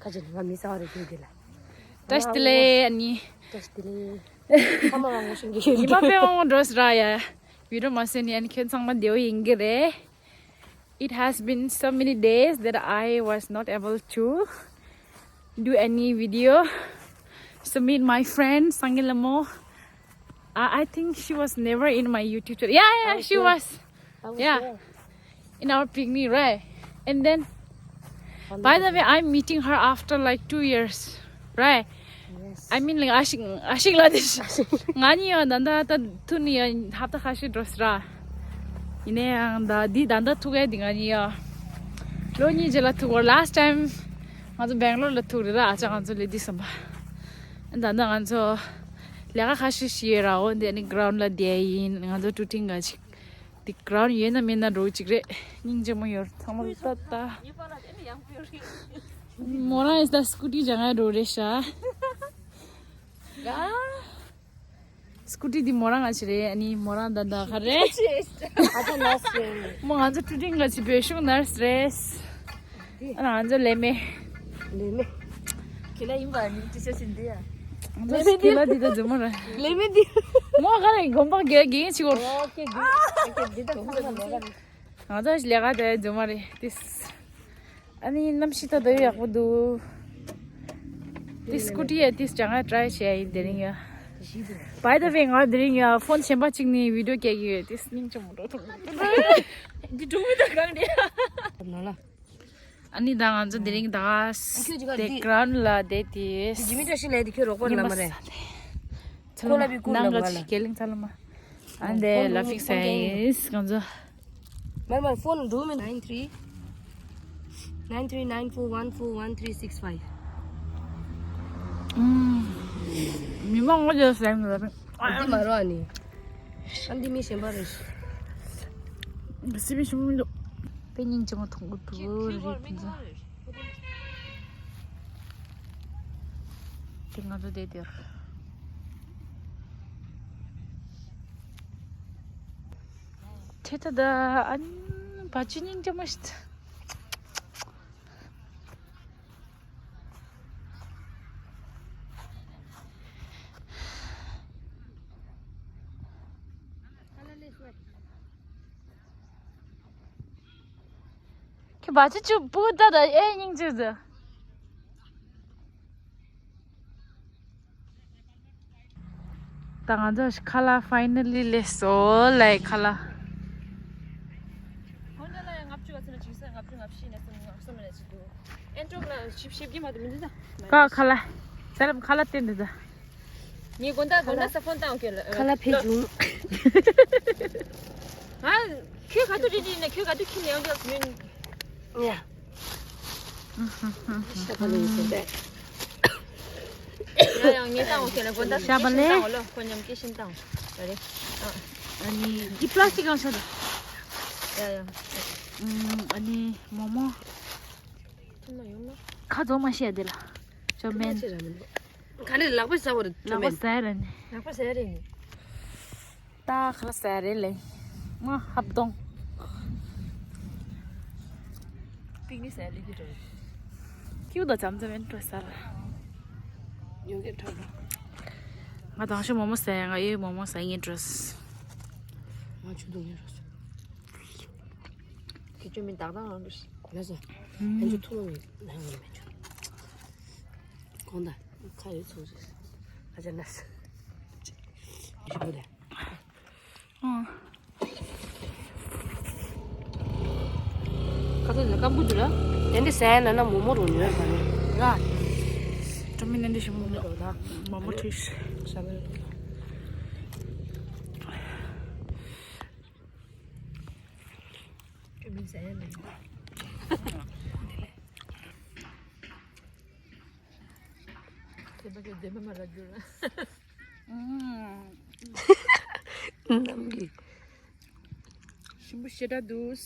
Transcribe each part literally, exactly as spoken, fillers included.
ཨ་ཅེ་ང་མི་ཟ་བ་རེད་དེ་དེ་ལ། བཀྲ་ཤིས་བདེ་ལེགས་ཨ་ནི། བཀྲ་ཤིས་བདེ་ལེགས། ཨ་མ་ང་ངོ་ཤེས་ཀྱི་ཡིན། ཉི་མ་དཔེ་མང་པོ་འགྲོ་སྲིད་ར་ཡ། བི་ཌིའོ་མ་བཟོས་ནས་ཨ་ནི་ཁྱོད་ཚང་མ་བདེ་པོ་ཡིན་གྱི་རེད། It has been so many days that I was not able to do any video. So meet my friend Sangin Lamo. I, I think she was never in my YouTube channel. Yeah, yeah, she was. Yeah. In our picnic, right? And then, by the way, I'm meeting her after like two years, right? I mean, like, ཨ་ཤིག་ཨ་ཤིག་ལ་དེ་ང་གཉིས་ཡང་ད་ད་ད་ཐུག་ནས་ཡང་ཧབ་ཏ་ཁ་ཤས་འགྲོ་སྲིད་ར། ཡིན་ན་ཡང་ད་འདི་ད་ད་ཐུག་ཡ་འདི་ང་གཉིས་ཡང་ལོ་གཉིས་རྗེས་ལ་ཐུག་གོ last time ང་ཚོ་སྦེང་ལོར་ལ་ཐུག་རེད་ར། ཨ་ཅག་ང་ཚོ་ལས་འདི་བསམ་པ། ད་ད་ང་ཚོ་ལས་ཀ་ཁ་ཤས་ཤིག་ཡོད་ར། འོ་འདི་ནི་ground ལ་བསྡད་ཡིན། ང་ཚོ་ཊུ་ཊིང་ག་ཅིག་འདི་ground ཡོད་ན་མེད་ན་འགྲོ་གཅིག་རེད། སྙིང་རྗེ་མོ་ཡོད་ཚང་མ་ལ་ཏག་ཏག་མོ་རང་ཡིས་ད་སྐུ་ཊི་སྦྱང་ཡ་འགྲོ་རེད་ཤག་སྐུ་ཊི་འདི་མོ་རང་ང་ཅི་རེད། ཨ་ནི་མོ་རང་ད་ད་ག་རེད། ཨ་ཅག་ལ་སེ་མོ་ང་ཚོ་ཊུ་ཊིང་ག་ཅིག་བོད་གཞུང་ནར་སི་རེད། ཨ་ང་ཚོ་ལས་མེད། ལས་མེད། ཁྱེད་ལ་ཡིན་པ་ནི་ཅི་ཤ་ཞིག་འདི་ཡ། ང་ཚོ་ཁྱེད་ལ་འདི་ད་རྫུན་མ་རེད། ལས་མེད་འདི། མོ་ག་རེ་དགོན་པ་དགེ་རྒན་ཅིག་གོ། ཨོ་ཁྱེད་འདི་ཁྱེད་འདི་ད་ཁོང་ལ་ལས་ཀ་རེད། ང་ཚོ་ལས་ཀ་དེ་རྫུན་མ་རེད་ཏིས། ཨ་ནི་གནམ་གཤིས་ད་ལྟ་ཡག་པོ་འདུག་ཏིས་སྐུ་ཊི་ཡ་ཏིས་སྦྱང་ཡ་ཊ་རའི་བྱས་ཡིན་དེ་རིང་ཡ། By the way ང་དེ་རིང་ཡ་ཕོན་གཞན་པ་གཅིག་ནས་བི་ཌིའོ་སྐྱེལ་གྱི་ཡོད། ཏིས་སྙིང་རྗེ་མོ་འགྲོ་ཐུབ་མི་འདུག་འདི་གྲོང་མི་དང་གང་རེད། ནོ་ལ། ཨ་ནི་ད་ང་ཚོ་དེ་རིང་ད་ཁྱོད་ཀྱི་དེ་ག་འདི་ground ལ་བསྡད་དེ། ཇི་མི་ཏྲ་ཤི་ལས་དེ་ཁྱོད་རོགས་པ་ལ་མ་རེད། ཁོ་ལ་བི་ཀུར་ནང་ལ་ག་ཅིག་ཀེ་ལིང་ཚ་ལ་མ། ཨ་འདི་ལ་ཕིག་སའི་ཡིས་ང་ཚོ། མར་མར་ཕོན་འགྲོ་མི་nine three nine three nine four one four one three six five། ཨུམ། མི་མང་ངོ་ཅོག་ཟེར་མི་ལ་རེད། འདི་མ་རོ་ཨ་ནི། ཨ་འདི་མི་གཞན་པ་རེད། སི་མི་ཞིམ་མི་འདུག་དཔེ་སྙིང་རྗེ་མོ་མཐོང་གི་འདུག་རེད་ཕུན་ཚོགས། དེ་ང་ཚོ་བསྡད་དེར། དེ་ད་ད་ཨ་ནི་བ་ཅི་སྙིང་རྗེ་མོ་ཞིག་ཁྱེད་བ་ཅི་ཅུ་པུ་ད་ད་ཨེ་སྙིང་རྗེ་ཟེར། ད་ང་ཚོ་ཁ་ལག་finally སླེབས་སོང་ལའི་ཁ་ལག་ཧོན་ཌ་ལ་ཡང་ལྔ་བཅུ་ག་ཚོད་ན་ཅིག་ས་ལྔ་བཅུ་ང་བཞི་ནས་སུམ་ལྔ་སུམ་ནས་ཅིག་འདུག་ཨེན་ཊོག་ལ་ཞིབ་ཞིབ་ཀྱི་མ་འདུག་མི་འདུག་ད། ཀ་ཁ་ལག་ཟེར་ལམ་ཁ་ལག་སྟེར་འདུག་ད། ངའི་དགོན་བདག་དགོན་བདག་ས་ཕོན་བཏང་གི་ལ་ཁ་ལག་ཕེབས་བྱུང་། ཨ། ཁྱོད་ག་དུས་རེ་རེ་ནས་ཁྱོད་ག་དུས་ཁྱིམ་ནས་ཡོང་རྒྱུ་མིན། ཡ། ཤ་བ་ལེ་ཡིན་ཟེར་ཏེ། ཡ་ཡ་ངས་བཏང་འོ་ཁྱེད་ལ་དགོན་བདག་ཤ་བ་ལེ། སྐད་ཤིང་བཏང་འོ་ལོ་ཁོ་མཉམ་སྐད་ཤིང་བཏང་འོ་རེད། ཨ། ཨ་ནི་འདི་པ་ལ་སི་ཊིག་གང་ཤ་ད། ཡ་ཡ། ཨ་ནི་མོ་མོ། ཐུབ་ན་ཡོང་ན། ཁ་རྫོང་མ་ཤེས་དེ་ལ། ཅོ་མེན། ཁ་རེ་ལག་པ་ཟ་བ་རེད་ཅོ་མེན། ལག་པ་ཟ་ར་ནི། ལག་པ་ཟ་རེད་ནི། ད་ཁ་ལག་ཟ་རེད་ལེ། ང་ཧབ་དོང་། པིག་ནི་ཟ་ལི་གི་འགྲོ། ཁྱིའུ་དང་འཇམ་འཇམ་ཡན་འགྲོ་ཟ་ར། ཡོང་གི་འགྲོ་ར། ང་དང་ཤོ་མོ་མོ་ཟ་ཡ་ང་ཡོད་མོ་མོ་ཟ་ངེ་འགྲོ། ང་ཆུ་འཐུང་ངེ་འགྲོ། ཁྱི་ཆུ་མི་དག་དག་ང་འགྲོ། ལ་ཟ། ཨན་ཆུ་འཐུང་མི་ལ་ང་མི་ཆུ། གོང་ད་ཁ་ཡོད་ཚོ་ཟ། ཁ་ཆ་ན་ཟ། ཞིམ་པོ་དེ། ཁ་ཚ་ཟ་སྐམ་པོ་འདུག་ལ། དེ་འདྲ་ཟ་ཡ་ན་ན་མོ་མོ་རུ་ཉོས་པ་ནི། ར། ཀྲོ་མི་ནན་འདྲ་ཞིམ་པོ་འདུག་མོ་མོ་ཁྲིས། ཟ་མ་རེད། ཀྲོ་མི་ཟ་ཡ་ན། དེ་མ་གི་དེ་མ་མ་ར་རྒྱུ་ར། ནམ་གི། ཞིམ་པོ་ཞེ་དྲག་འདུག་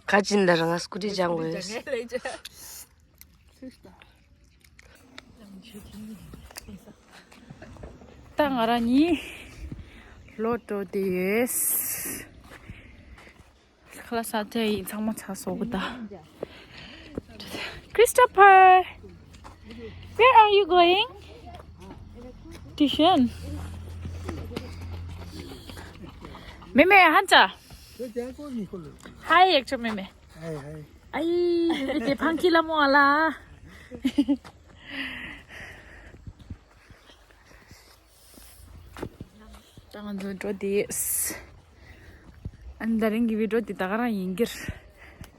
ཁ་ཅིག་འདི་རང་སྐུ་ཊི་སྦྱང་དགོས། ད་ང་རང་གཉིས་ལོ་འགྲོ་དེ་ཡོད། ལ་ས་ཐེ་ཡིན། ཚང་མ་ཚ་སོ་གི་ད། Christopher, where are you going? Tuition. མེ་མེ་ཧན་ཅ། ཧའི་ཡེག་ཆོ་མེ་མེ། ཧའི་ཧའི། ཨའི་མེ་མེ་དེ་ཕང་ཁི་ལ་མོ་ཨ་ལ། ད་ང་ཚོ་འགྲོ་དེས། ཨ་ནི་ད་རིང་གི་བི་ཌིའོ་དེ་ད་ག་རང་ཡིན་གྱི་རེད།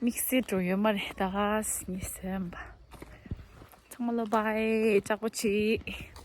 དམིགས་བསལ་འགྲོ་ཡོད་མ་རེད། ད་ག་ཉི་སེམས་པ། ཚང་མ་ལོ་བའི་ལྕགས་པོ་ཆེ།